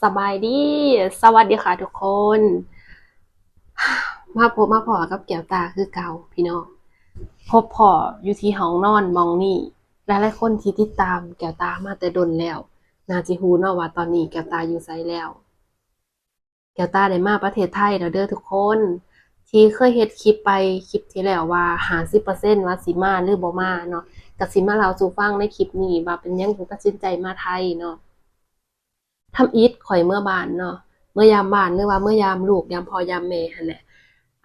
ສະບາຍດີ ສະຫວັດດີຄ່ະທຸກຄົນ ມາພົບມາພໍ້ກັບແກ້ວຕາຄືເກົ່າພີ່ນ້ອງ ພົບພໍ້ຢູ່ທີ່ຫ້ອງນອນໝ່ອງນີ້. ຫຼາຍໆຄົນທີ່ຕິດຕາມແກ້ວຕາມາແຕ່ດົນແລ້ວ ໜ້າຊິຮູ້ເນາະວ່າຕອນນີ້ແກ້ວຕາຢູ່ໃສແລ້ວ. ແກ້ວຕາໄດ້ມາປະເທດໄທແລ້ວເດີທຸກຄົນ ທີ່ເຄີຍເຮັດຄລິບໄປ ຄລິບທີ່ແລ້ວວ່າຫ້າສິບເປີເຊັນວ່າຊິມາຫຼືບໍ່ມາເນາະ ກະຊິມາເລົ່າສູ່ຟັງໃນຄລິບນີ້ວ່າເປັນຫຍັງຈຶ່ງຕັດສິນໃຈມາໄທເນາະ. ທຳອິດຂ້ອຍເມືອບ້ານເນາະ ເມືອຢາມບ້ານ ຫຼືວ່າເມືອຢາມລູກ ຢາມພໍ່ ຢາມແມ່ຫັ້ນແຫຼະ.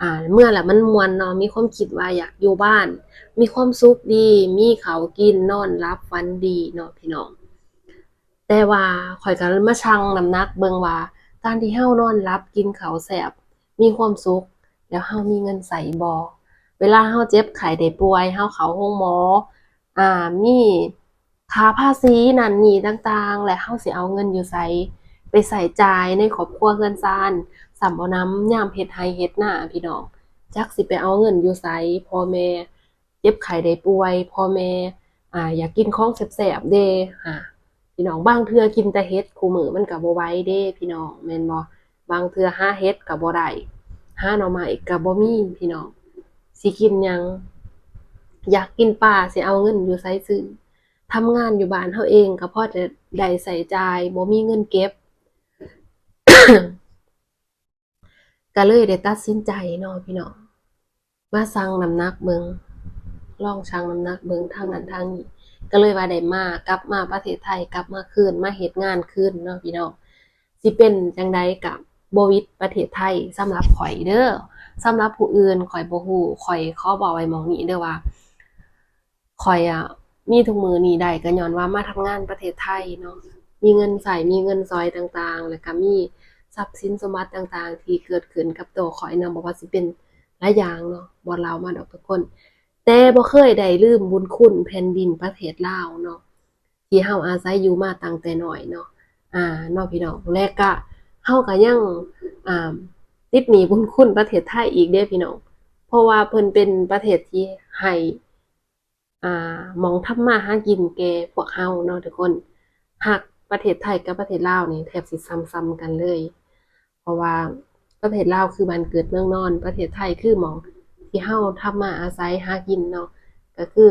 ອາ ເມືອແລ້ວມັນມ່ວນເນາະ ມີຄວາມຄິດວ່າຢາກຢູ່ບ້ານ ມີຄວາມສຸກດີ ມີເຂົ້າກິນ ນອນຫຼັບຝັນດີເນາະພີ່ນ້ອງ. ແຕ່ວ່າຂ້ອຍກໍມາຊັ່ງນ້ຳໜັກເບິ່ງວ່າ ການທີ່ເຮົານອນຫຼັບ ກິນເຂົ້າແຊບ ມີຄວາມສຸກ ແລ້ວເຮົາມີເງິນໃຊ້ບໍ່? ເວລາເຮົາເຈັບໄຂ້ໄດ້ປ່ວຍ ເຮົາເຂົ້າໂຮງໝໍ ອາ ມີຄ່າພາສີນັ້ນນີ້ຕ່າງໆ ແລ້ວເຮົາຊິເອົາເງິນຢູ່ໃສໄປໃຊ້ຈ່າຍໃນຄອບຄົວເຮືອນຊານ? ຊ້ຳບໍ່ນຳ ຍາມເຮັດໄຮ່ເຮັດນາພີ່ນ້ອງ ຈັກຊິໄປເອົາເງິນຢູ່ໃສ? ພໍ່ແມ່ ເຈັບໄຂ້ໄດ້ປ່ວຍ ພໍ່ແມ່ ອາ ຢາກກິນຂອງແຊບໆເດ້ ຫາ ພີ່ນ້ອງ ບາງເທື່ອກິນແຕ່ເຫັດຄູ່ມື້ມັນກໍບໍ່ໄຫວເດ້ພີ່ນ້ອງ ແມ່ນບໍ່? ບາງເທື່ອຫາເຫັດກໍບໍ່ໄດ້ ຫາໜໍ່ໄມ້ກໍບໍ່ມີພີ່ນ້ອງ ຊິກິນຫຍັງ? ຢາກກິນປາ ຊິເອົາເງິນຢູ່ໃສຊື້? ທຳງານຢູ່ບ້ານເຮົາເອງກໍພໍຈະໄດ້ໃຊ້ຈ່າຍ ບໍ່ມີເງິນເກັບ ກໍເລີຍໄດ້ຕັດສິນໃຈເນາະພີ່ນ້ອງ ມາຊັ່ງນ້ຳໜັກເບິ່ງ ລອງຊັ່ງນ້ຳໜັກເບິ່ງທາງນັ້ນທາງນີ້ ກໍເລີຍວ່າໄດ້ມາ ກັບມາປະເທດໄທ ກັບມາຄືນ ມາເຮັດງານຄືນເນາະພີ່ນ້ອງ. ຊິເປັນຈັ່ງໃດກໍບໍ່ຫວິດປະເທດໄທສຳລັບຂ້ອຍເດີ ສຳລັບຜູ້ອື່ນຂ້ອຍບໍ່ຮູ້. ຂ້ອຍຂໍເວົ້າໄວ້ໝ່ອງນີ້ເດີວ່າ ຂ້ອຍອະ ມີທຸກມື້ນີ້ໄດ້ ກໍຍ້ອນວ່າມາທຳງານປະເທດໄທເນາະ ມີເງິນໃຊ້ ມີເງິນຊ່ອຍຕ່າງໆ ແລ້ວກໍມີຊັບສິນສົມບັດຕ່າງໆ ທີ່ເກີດຂຶ້ນກັບໂຕຂ້ອຍເນາະ ບໍ່ວ່າຊິເປັນຫຼາຍຢ່າງເນາະ ບໍ່ເລົ່າມາດອກທຸກຄົນ ແຕ່ບໍ່ເຄີຍໄດ້ລືມບຸນຄຸນແຜ່ນດິນປະເທດລາວເນາະ ທີ່ເຮົາອາໄສຢູ່ມາຕັ້ງແຕ່ນ້ອຍເນາະ ອາ ເນາະພີ່ນ້ອງ ແລະກະເຮົາກະຍັງ ອາ ຕິດໜີ້ບຸນຄຸນປະເທດໄທອີກເດ້ພີ່ນ້ອງ ເພາະວ່າເພິ່ນເປັນປະເທດທີ່ໃຫ້ ອາ ໝ່ອງທຳມາຫາກິນແກ່ພວກເຮົາເນາະທຸກຄົນ. ຮັກປະເທດໄທກັບປະເທດລາວນີ້ແທບຊິສ່ຳໆກັນເລີຍ ເພາະວ່າປະເທດລາວຄືບ້ານເກີດເມືອງນອນ ປະເທດໄທຄືໝ່ອງທີ່ເຮົາທຳມາອາໄສຫາກິນເນາະ. ກໍຄື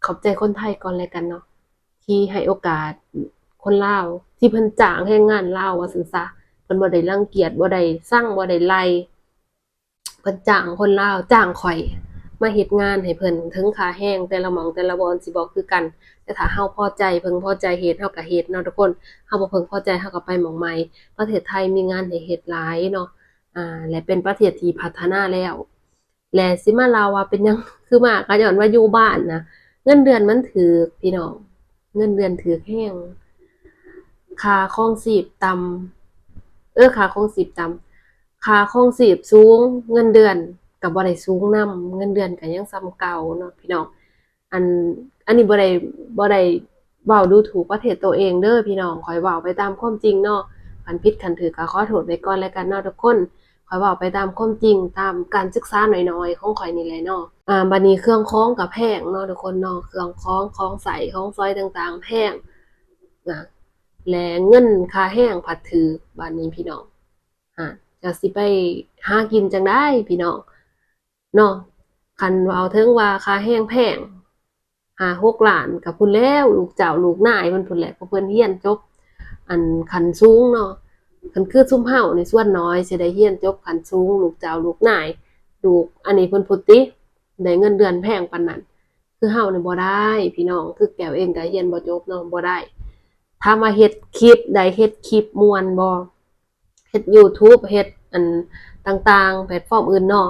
ຂອບໃຈຄົນໄທກ່ອນແລ້ວກັນເນາະ ທີ່ໃຫ້ໂອກາດຄົນລາວ ທີ່ເພິ່ນຈ້າງແຮງງານລາວວ່າຊັ້ນຊະ ເພິ່ນບໍ່ໄດ້ລັງກຽດ ບໍ່ໄດ້ຊັງ ບໍ່ໄດ້ໄລ່ ເພິ່ນຈ້າງຄົນລາວ ຈ້າງຂ້ອຍມາເຮັດງານໃຫ້ເພິ່ນ ເຖິງຄ່າແຮງແຕ່ລະໝ່ອງແຕ່ລະບ່ອນຊິບໍ່ຄືກັນ ແຕ່ຖ້າເຮົາພໍໃຈ ເພິ່ງພໍໃຈເຮັດ ເຮົາກໍເຮັດເນາະທຸກຄົນ. ເຮົາບໍ່ເພິ່ງພໍໃຈ ເຮົາກໍໄປໝ່ອງໃໝ່. ປະເທດໄທມີງານໃຫ້ເຮັດຫຼາຍເນາະ ອາ ແລະເປັນປະເທດທີ່ພັດທະນາແລ້ວ. ແລະຊິມາເລົ່າວ່າເປັນຫຍັງຄືມາ ກໍຍ້ອນວ່າຢູ່ບ້ານນະ ເງິນເດືອນມັນຖືກພີ່ນ້ອງ ເງິນເດືອນຖືກແຮງ ຄ່າຄອງຊີບຕ່ຳ ເອີ ຄ່າຄອງຊີບຕ່ຳ ຄ່າຄອງຊີບສູງ ເງິນເດືອນກໍບໍ່ໄດ້ສູງນຳ ເງິນເດືອນກໍຍັງສ່ຳເກົ່າເນາະພີ່ນ້ອງ. ອັນ ອັນນີ້ບໍ່ໄດ້ ບໍ່ໄດ້ເວົ້າດູຖູກປະເທດໂຕເອງເດີພີ່ນ້ອງ ຂ້ອຍເວົ້າໄປຕາມຄວາມຈິງເນາະ ຄັນຜິດຄັນຖືກກໍຂໍໂທດໄວ້ກ່ອນແລ້ວກັນເນາະທຸກຄົນ. ຂ້ອຍເວົ້າໄປຕາມຄວາມຈິງ ຕາມການສຶກສາໜ້ອຍໆຂອງຂ້ອຍນີ້ແຫຼະເນາະ. ອາ ບັດນີ້ເຄື່ອງຂອງກໍແພງເນາະທຸກຄົນເນາະ ເຄື່ອງຂອງ ຂອງໃຊ້ຂອງສອຍຕ່າງໆແພງນະ ແລະເງິນຄ່າແຮງພັດຖືກ ບາດນີ້ພີ່ນ້ອງ ຫາ ຈະຊິໄປຫາກິນຈັ່ງໃດພີ່ນ້ອງເນາະ. ຄັນເວົ້າເຖິງວ່າຄ່າແຮງແພງ ຫ້າຫົກລ້ານກໍພຸ້ນແລ້ວ ລູກເຈົ້າລູກນາຍເພິ່ນພຸ້ນແຫຼະ ເພາະເພິ່ນຮຽນຈົບ ອັນ ຂັ້ນສູງເນາະ. ຄັນຄືຊຸມເຮົານີ້ສ່ວນໜ້ອຍຊິໄດ້ຮຽນຈົບຂັ້ນສູງ ລູກເຈົ້າລູກນາຍ ລູກອັນນີ້ເພິ່ນພຸ້ນຕິ ໄດ້ເງິນເດືອນແພງປານນັ້ນ. ຄືເຮົານີ້ບໍ່ໄດ້ພີ່ນ້ອງ ຄືແກ້ວເອງກໍຮຽນບໍ່ຈົບເນາະ ບໍ່ໄດ້. ຖາມວ່າເຮັດຄລິບ ໄດ້ເຮັດຄລິບມ່ວນບໍ່? ເຮັດຢູທູບ ເຮັດອັນຕ່າງໆ ແພລດຟອມອື່ນເນາະ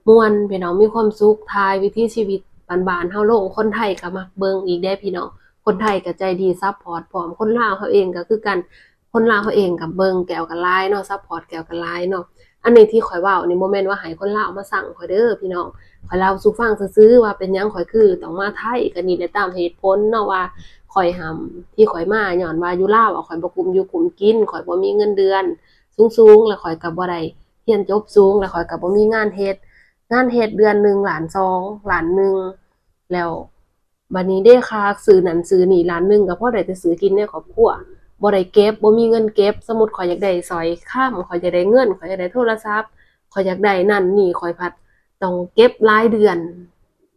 ມ່ວນພີ່ນ້ອງ ມີຄວາມສຸກ ຖ່າຍວິຖີຊີວິດບ້ານໆເຮົາລົງ ຄົນໄທກໍມັກເບິ່ງອີກເດ້ພີ່ນ້ອງ. ຄົນໄທກໍໃຈດີ ຊັບພອດພ້ອມ ຄົນລາວເຮົາເອງກໍຄືກັນ ຄົນລາວເຮົາເອງກໍເບິ່ງແກ້ວກັນຫຼາຍເນາະ ຊັບພອດແກ້ວກັນຫຼາຍເນາະ. ອັນນີ້ທີ່ຂ້ອຍເວົ້ານີ້ບໍ່ແມ່ນວ່າໃຫ້ຄົນລາວມາຊັງຂ້ອຍເດີພີ່ນ້ອງ ຂ້ອຍເລົ່າສູ່ຟັງຊື່ໆວ່າເປັນຫຍັງຂ້ອຍຄືຕ້ອງມາໄທ ກໍນີ້ແຫຼະຕາມເຫດຜົນເນາະວ່າ ຂ້ອຍຫັ້ນ ທີ່ຂ້ອຍມາຍ້ອນວ່າຢູ່ລາວອະ ຂ້ອຍບໍ່ກຸ້ມຢູ່ກຸ້ມກິນ ຂ້ອຍບໍ່ມີເງິນເດືອນສູງໆ ແລ້ວຂ້ອຍກໍບໍ່ໄດ້ຮຽນຈົບສູງ ແລ້ວຂ້ອຍກໍບໍ່ມີງານເຮັດ ງານເຮັດເດືອນໜຶ່ງລ້ານສອງ ລ້ານໜຶ່ງ ແລ້ວບັດນີ້ເດ້ ຄ່າຊື້ນັ້ນຊື້ນີ້ລ້ານໜຶ່ງ ກໍພໍໄດ້ແຕ່ຊື້ກິນໃນຄອບຄົວ ບໍ່ໄດ້ເກັບ ບໍ່ມີເງິນເກັບ. ສົມມຸດຂ້ອຍຢາກໄດ້ສ້ອຍຄຳ ຂ້ອຍຢາກໄດ້ເງິນ ຂ້ອຍຢາກໄດ້ໂທລະສັບ ຂ້ອຍຢາກໄດ້ນັ້ນນີ້ ຂ້ອຍພັດຕ້ອງເກັບຫຼາຍເດືອນ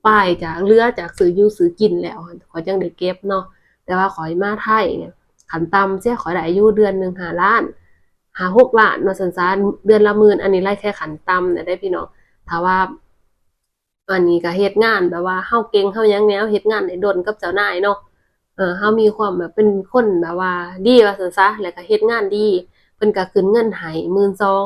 ປາຍຈາກ ເຫຼືອຈາກຊື້ຢູ່ຊື້ກິນແລ້ວ ຂ້ອຍຈັ່ງໄດ້ເກັບເນາະ. ແຕ່ວ່າຂ້ອຍມາໄທນີ້ ຂັ້ນຕ່ຳເສຍຂ້ອຍໄດ້ຢູ່ເດືອນໜຶ່ງຫ້າລ້ານ ຫ້າຫົກລ້ານວ່າຊັ້ນຊະ ເດືອນລະໝື່ນ. ອັນນີ້ລາຍໄດ້ຂັ້ນຕ່ຳນະເດ້ພີ່ນ້ອງ. ຖ້າວ່າ ອັນນີ້ກໍເຮັດງານແບບວ່າເຮົາເກັ່ງເຮົາຫຍັງແດ່ ເຮົາເຮັດງານໄດ້ດົນກັບເຈົ້ານາຍເນາະ ເອີ ເຮົາມີຄວາມແບບເປັນຄົນແບບວ່າດີວ່າຊັ້ນຊະ ແລ້ວກໍເຮັດງານດີ ເພິ່ນກໍຂຶ້ນເງິນໃຫ້ໝື່ນສອງ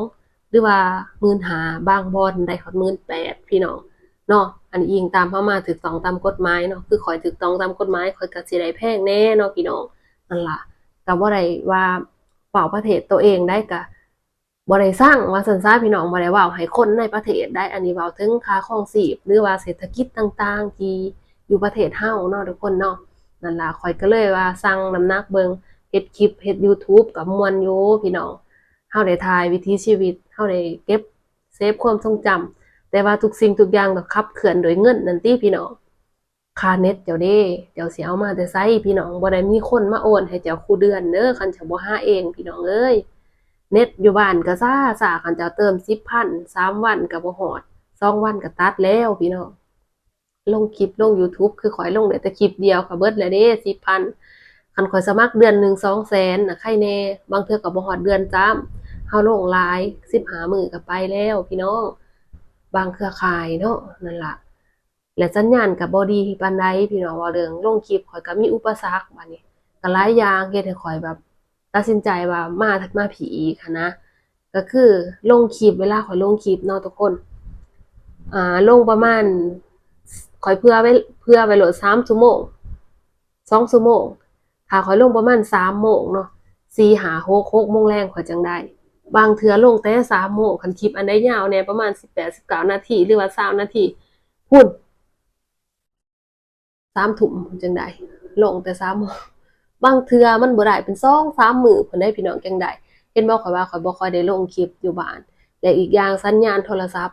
ຫຼືວ່າໝື່ນຫ້າ ບາງບ່ອນໄດ້ຮອດໝື່ນແປດ ພີ່ນ້ອງເນາະ. ອັນນີ້ອີງຕາມເຮົາມາຖືກຕ້ອງຕາມກົດໝາຍເນາະ ຄືຂ້ອຍຖືກຕ້ອງຕາມກົດໝາຍ ຂ້ອຍກໍຊິໄດ້ແພງແດ່ເນາະພີ່ນ້ອງ. ນັ້ນລະ ກໍບໍ່ໄດ້ວ່າເວົ້າປະເທດໂຕເອງໃດ ກໍ ບໍ່ໄດ້ຊັງວ່າຊັ້ນຊະພີ່ນ້ອງ ບໍ່ໄດ້ເວົ້າໃຫ້ຄົນໃນປະເທດໃດ ອັນນີ້ເວົ້າເຖິງຄ່າຄອງຊີບ ຫຼືວ່າເສດຖະກິດຕ່າງໆທີ່ຢູ່ປະເທດເຮົາເນາະທຸກຄົນເນາະ. ນັ້ນລະ ຂ້ອຍກໍເລີຍວ່າຊັ່ງນ້ຳໜັກເບິ່ງ ເຮັດຄລິບເຮັດ YouTube ກໍມ່ວນຢູ່ພີ່ນ້ອງ. ເຮົາໄດ້ຖ່າຍວິຖີຊີວິດ ເຮົາໄດ້ເກັບເຊບຄວາມຊົງຈຳ ແຕ່ວ່າທຸກສິ່ງທຸກຢ່າງຕ້ອງຂັບເຄື່ອນໂດຍເງິນນັ້ນຕິພີ່ນ້ອງ. ຄ່າເນັດເຈົ້າເດ້ ເຈົ້າຊິເອົາມາແຕ່ໃສພີ່ນ້ອງ? ບໍ່ໄດ້ມີຄົນມາໂອນໃຫ້ເຈົ້າຄູ່ເດືອນເດີ ຄັນເຈົ້າບໍ່ຫາເອງພີ່ນ້ອງເອີຍ. ເນັດຢູ່ບ້ານກໍຊ້າໆ ຄັນເຈົ້າເຕີມສິບພັນ ສາມວັນກໍບໍ່ຮອດ ສອງວັນກໍຕັດແລ້ວພີ່ນ້ອງ. ລົງຄລິບລົງ YouTube ຄືຂ້ອຍລົງໄດ້ແຕ່ຄລິບດຽວກໍເບິດແລ້ວເດ້ ສິບພັນ. ຄັນຂ້ອຍສະໝັກເດືອນໜຶ່ງສອງແສນນະ ໄຄແນ່ ບາງເທື່ອກໍບໍ່ຮອດເດືອນຊ້ຳ ເຮົາລົງຫຼາຍ ສິບຫ້າມື້ກໍໄປແລ້ວພີ່ນ້ອງ. ບາງເຄືອຂ່າຍເນາະ ນັ້ນລະ ແລະ ສັນຍານກໍບໍ່ດີປານໃດພີ່ນ້ອງ. ເວົ້າເລື່ອງລົງຄລິບ ຂ້ອຍກໍມີອຸປະສັກ ບາດນີ້ກໍຫຼາຍຢ່າງເຮັດໃຫ້ຂ້ອຍແບບຕັດສິນໃຈວ່າມາ ມາພີ້ອີກຫັ້ນນະ. ກໍຄືລົງຄລິບ ເວລາຂ້ອຍລົງຄລິບເນາະທຸກຄົນ ອ່າ ລົງປະມານ ຂ້ອຍເຜື່ອໄວ້ ເຜື່ອໄວ້ໂລດສາມຊົ່ວໂມງ ສອງຊົ່ວໂມງ ຖ້າຂ້ອຍລົງປະມານສາມໂມງເນາະ ສີ່ ຫ້າ ຫົກ ຫົກໂມງແລງຂ້ອຍຈັ່ງໄດ້. ບາງເທື່ອລົງແຕ່ສາມໂມງ ຄັນຄລິບອັນໃດຍາວແດ່ ປະມານສິບແປດ ສິບເກົ້ານາທີ ຫຼືວ່າຊາວນາທີ ພຸ້ນ ສາມທຸ່ມຈັ່ງໄດ້ ລົງແຕ່ສາມໂມງ. ບາງເທື່ອມັນບໍ່ໄດ້ເປັນສອງສາມມື້ພຸ້ນໃດ໋ພີ່ນ້ອງ ຈັ່ງໄດ້. ເຫັນບໍ່ ຂ້ອຍວ່າຂ້ອຍບໍ່ຄ່ອຍໄດ້ລົງຄລິບຢູ່ບ້ານ ແລະ ອີກຢ່າງສັນຍານໂທລະສັບ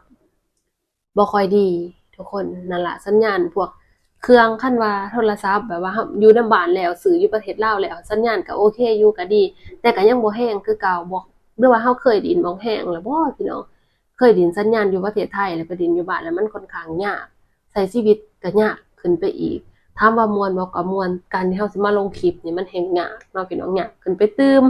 ບໍ່ຄ່ອຍດີທຸກຄົນ. ນັ້ນລະ ສັນຍານພວກເຄື່ອງ ຄັນວ່າໂທລະສັບແບບວ່າເຮົາຢູ່ນຳບ້ານແລ້ວ ຊື້ຢູ່ປະເທດລາວແລ້ວ ສັນຍານກໍໂອເຄຢູ່ ກໍດີ ແຕ່ກໍຍັງບໍ່ແຮງຄືເກົ່າ. ບໍ່ ຫຼືວ່າເຮົາເຄີຍຫຼິ້ນໝ່ອງແຮງແລ້ວບໍ່ພີ່ນ້ອງ? ເຄີຍຫຼິ້ນສັນຍານຢູ່ປະເທດໄທ ແລ້ວໄປຫຼິ້ນຢູ່ບ້ານ ແລ້ວມັນຄ່ອນຂ້າງຍາກ ໃຊ້ຊີວິດກໍຍາກຂຶ້ນໄປອີກ. ຖາມວ່າມ່ວນບໍ່? ກໍມ່ວນ. ການທີ່ເຮົາຊິມາລົງຄລິບນີ້ ມັນແຮ່ງຍາກເນາະພີ່ນ້ອງ ຍາກຂຶ້ນໄປຕື່ມ.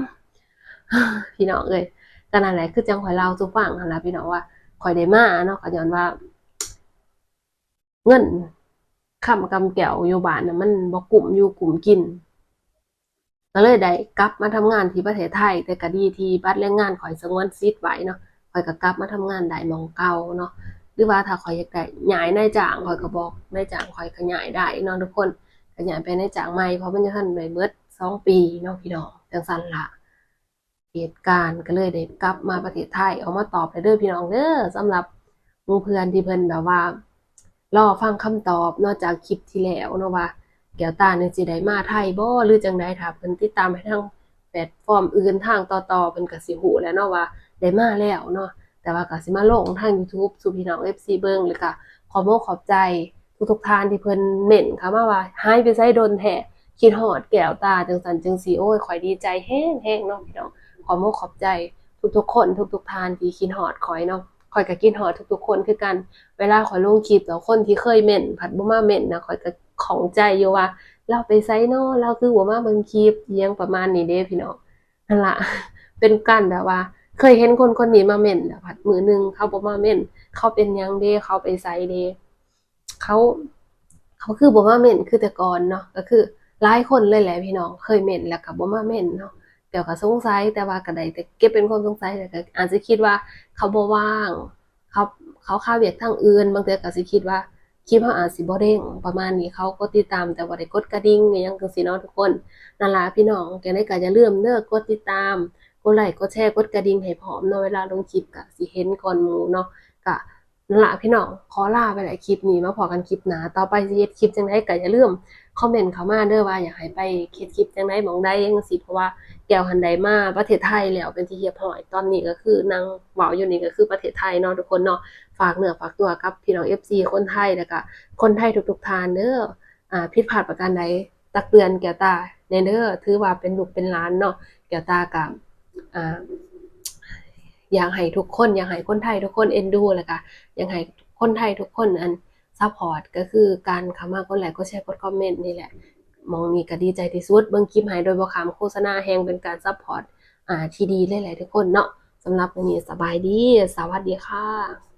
ພີ່ນ້ອງເອີຍ ກໍນັ້ນແຫຼະ ຄືຈັ່ງຂ້ອຍເລົ່າສູ່ຟັງຫັ້ນລະພີ່ນ້ອງ ວ່າຂ້ອຍໄດ້ມາເນາະ ກໍຍ້ອນວ່າເງິນຄຳກຳແກ້ວຢູ່ບ້ານນະ ມັນບໍ່ກຸ້ມຢູ່ກຸ້ມກິນ ກໍເລີຍໄດ້ກັບມາທຳງານທີ່ປະເທດໄທ. ແຕ່ກໍດີທີ່ບັດແຮງງານຂ້ອຍສະຫງວນສິດໄວ້ເນາະ ຂ້ອຍກໍກັບມາທຳງານໄດ້ໝ່ອງເກົ່າເນາະ. ຫຼືວ່າຖ້າຂ້ອຍຢາກໄດ້ຍ້າຍນາຍຈ້າງ ຂ້ອຍກໍບອກນາຍຈ້າງຂ້ອຍກໍຍ້າຍໄດ້ເນາະທຸກຄົນ ກໍຍ້າຍໄປນາຍຈ້າງໃໝ່ ເພາະມັນຍັງທັນໄດ້ເບິດສອງປີເນາະພີ່ນ້ອງ ຈັ່ງຊັ້ນລະ. ເຫດການກໍເລີຍໄດ້ກັບມາປະເທດໄທ. ອອກມາຕອບແລ້ວເດີພີ່ນ້ອງເດີ ສຳລັບໝູ່ເພື່ອນທີ່ເພິ່ນແບບວ່າລໍຟັງຄຳຕອບເນາະ ຈາກຄລິບທີ່ແລ້ວເນາະ ວ່າແກ້ວຕານີ້ຊິໄດ້ມາໄທບໍ່ ຫຼືຈັ່ງໃດ. ຖ້າເພິ່ນຕິດຕາມໃຫ້ທາງແພລດຟອມອື່ນ ທາງຕໍ່ໆ ເພິ່ນກໍຊິຮູ້ແລ້ວເນາະວ່າໄດ້ມາແລ້ວເນາະ. ແຕ່ວ່າກໍຊິມາລົງທາງ YouTube ສູ່ພີ່ນ້ອງ ເອັຟຊີ ເບິ່ງ ແລ້ວກໍຂອບອົກຂອບໃຈທຸກໆທ່ານທີ່ເພິ່ນເມັ້ນເຂົ້າມາວ່າ ຫາຍໄປໃສດົນແທ້ ຄິດຮອດແກ້ວຕາ ຈັ່ງຊັ້ນຈັ່ງຊີ້. ໂອ້ຍ ຂ້ອຍດີໃຈແຮງໆເນາະພີ່ນ້ອງ. ຂອບອົກຂອບໃຈທຸກໆຄົນ ທຸກໆທ່ານທີ່ຄິດຮອດຂ້ອຍເນາະ. ຂ້ອຍກໍຄິດຮອດທຸກໆຄົນຄືກັນ. ເວລາຂ້ອຍລົງຄລິບແລ້ວ ຄົນທີ່ເຄີຍເມັ້ນພັດບໍ່ມາເມັ້ນນະ ຂ້ອຍກໍຂ້ອງໃຈຢູ່ວ່າ ລາວໄປໃສນໍ ລາວຄືບໍ່ມາເບິ່ງຄລິບ ອີ່ຫຍັງປະມານນີ້ເດ້ພີ່ນ້ອງ. ນັ້ນລະ ເປັນການແບບວ່າ ເຄີຍເຫັນຄົນຄົນນີ້ມາເມັ້ນ ແລ້ວພັດມື້ໜຶ່ງເຂົາບໍ່ມາເມັ້ນ ເຂົາເປັນຫຍັງເດ ເຂົາໄປໃສເດ ເຂົາ ເຂົາຄືບໍ່ມາເມັ້ນຄືແຕ່ກ່ອນເນາະ. ກໍຄືຫຼາຍຄົນເລີຍແຫຼະພີ່ນ້ອງ ເຄີຍເມັ້ນແລ້ວກໍບໍ່ມາເມັ້ນເນາະ. ແຕ່ກໍສົງໄສ ແຕ່ວ່າກໍໄດ້ແຕ່ເກັບເປັນຄວາມສົງໄສ ແລ້ວກໍອາດຈະຄິດວ່າເຂົາບໍ່ວ່າງ ເຂົາ ເຂົາຄາວຽກທາງອື່ນ. ບາງເທື່ອກໍຊິຄິດວ່າຄລິບເຮົາອາດຊິບໍ່ເດ້ງປະມານນີ້ ເຂົາກົດຕິດຕາມແຕ່ບໍ່ໄດ້ກົດກະດິ່ງອີ່ຫຍັງຈັ່ງຊີ້ເນາະທຸກຄົນ. ນັ້ນລະພີ່ນ້ອງ ຈັ່ງໃດກໍຢ່າລືມເດີ ກົດຕິດຕາມ ກົດໄລ ກົດແຊ ກົດກະດິ່ງໃຫ້ພ້ອມເນາະ. ເວລາລົງຄລິບກໍຊິເຫັນກ່ອນໝູ່ເນາະ. ກໍນັ້ນລະພີ່ນ້ອງ ຂໍລາໄປແລ້ວຄລິບນີ້ ມາພໍ້ກັນຄລິບໜ້າ. ຕໍ່ໄປຊິເຮັດຄລິບຈັ່ງໃດກໍຢ່າລືມຄອມເມັນເຂົ້າມາເດີ ວ່າຢາກໃຫ້ໄປເຮັດຄລິບຈັ່ງໃດ ໝ່ອງໃດຈັ່ງຊີ້. ເພາະວ່າແກ້ວຫັ້ນໄດ້ມາປະເທດໄທແລ້ວເປັນທີ່ຮຽບຮ້ອຍ. ຕອນນີ້ກໍຄືນັ່ງເວົ້າຢູ່ນີ້ກໍຄືປະເທດໄທເນາະທຸກຄົນເນາະ. ຝາກເນື້ອຝາກຕົວກັບພີ່ນ້ອງ ເອັຟຊີ ຄົນໄທ ແລ້ວກະຄົນໄທທຸກໆທ່ານເດີ. ອາ ຜິດພາດປະການໃດ ຕັກເຕືອນແກ້ວຕາ ແດ່ເດີ ຖືວ່າເປັນລູກເປັນຫຼານເນາະ. ແກ້ວຕາກໍ ອ່າ ຢາກໃຫ້ທຸກຄົນ ຢາກໃຫ້ຄົນໄທທຸກຄົນເອັນດູ ແລ້ວກໍຢາກໃຫ້ຄົນໄທທຸກຄົນອັນ support ກໍຄືການເຂົ້າມາກົດໄລ ກົດແຊ ກົດຄອມເມັນນີ້ແຫຼະ. ໝ່ອງນີ້ກໍດີໃຈທີ່ສຸດ ເບິ່ງຄລິບໃຫ້ໂດຍບໍ່ຂ້າມໂຄສະນາ ແຮ່ງເປັນການ support ອ່າ ທີ່ດີເລີຍແຫຼະທຸກຄົນເນາະ. ສຳລັບມື້ນີ້ສະບາຍດີ ສະຫວັດດີຄ່ະ.